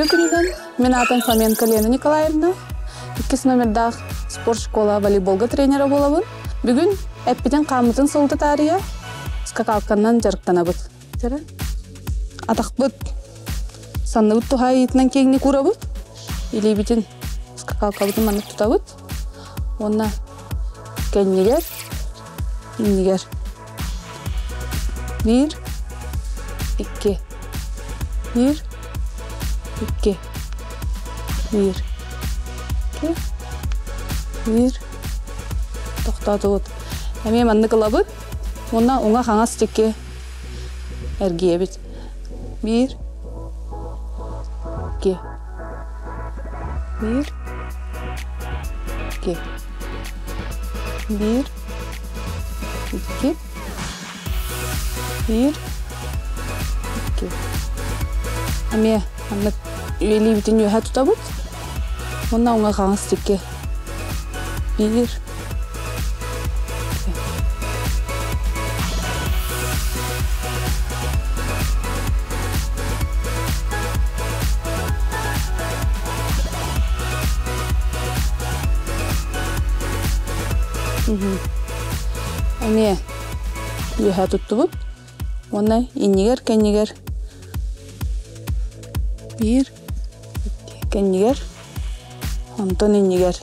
Үтүө күнүнэн, мин аатым Фоменко Лена Николаевна, иккис номердаах спорт школа волейболга тренера буолабын. Бүгүн эппитин-хааммытын сылыта таарыйа скакалканан дьарыктанабыт. Атахпыт санныбыт туһаайыытынан киэҥник уурабыт, илиибитин скакалкабытын маннык тутабыт уонна кэннигэр, иннигэр Биир, икки, биир, икки, биир, икки, биир. Тохтоотубут. Эмиэ маннык ылабыт уонна уҥа-хаҥас диэки эргийэбит. Биир, икки, биир, икки, биир, икки, биир, икки. Эмиэ маннык илиибитин үөһэ тутабыт уонна уҥа хаҥас диэки биир, Эмиэ үөһэ туттубут уонна иннигэр-кэннигэр биир, икки, кэннигэр, онтон иннигэр,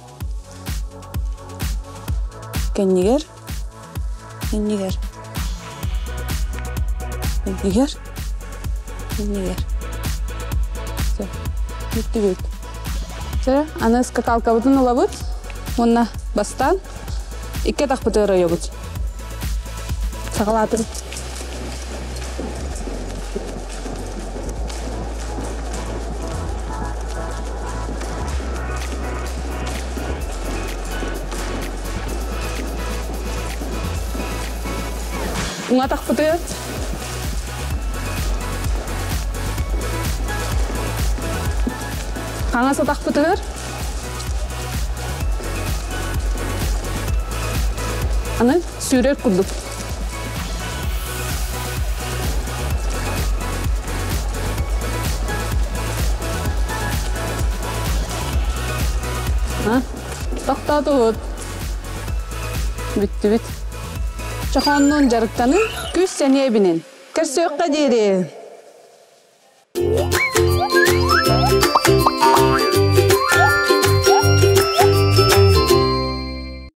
кэннигэр, иннигэр, иннигэр, иннигэр. Все, бүттүбүт. Чэ, аны скакалкабытын ылабыт уонна бастаан икки атахпытыгар ойобут. Саҕалаатыбыт. Уҥа атахпытыгар хаҥас атахпытыгар аны сүүрэр курдук. Тохтоотубут. Бүттүбүт. Чохооннуун дьарыктаныы күүс сэниэ эбинин. Көрсүөххэ диэри!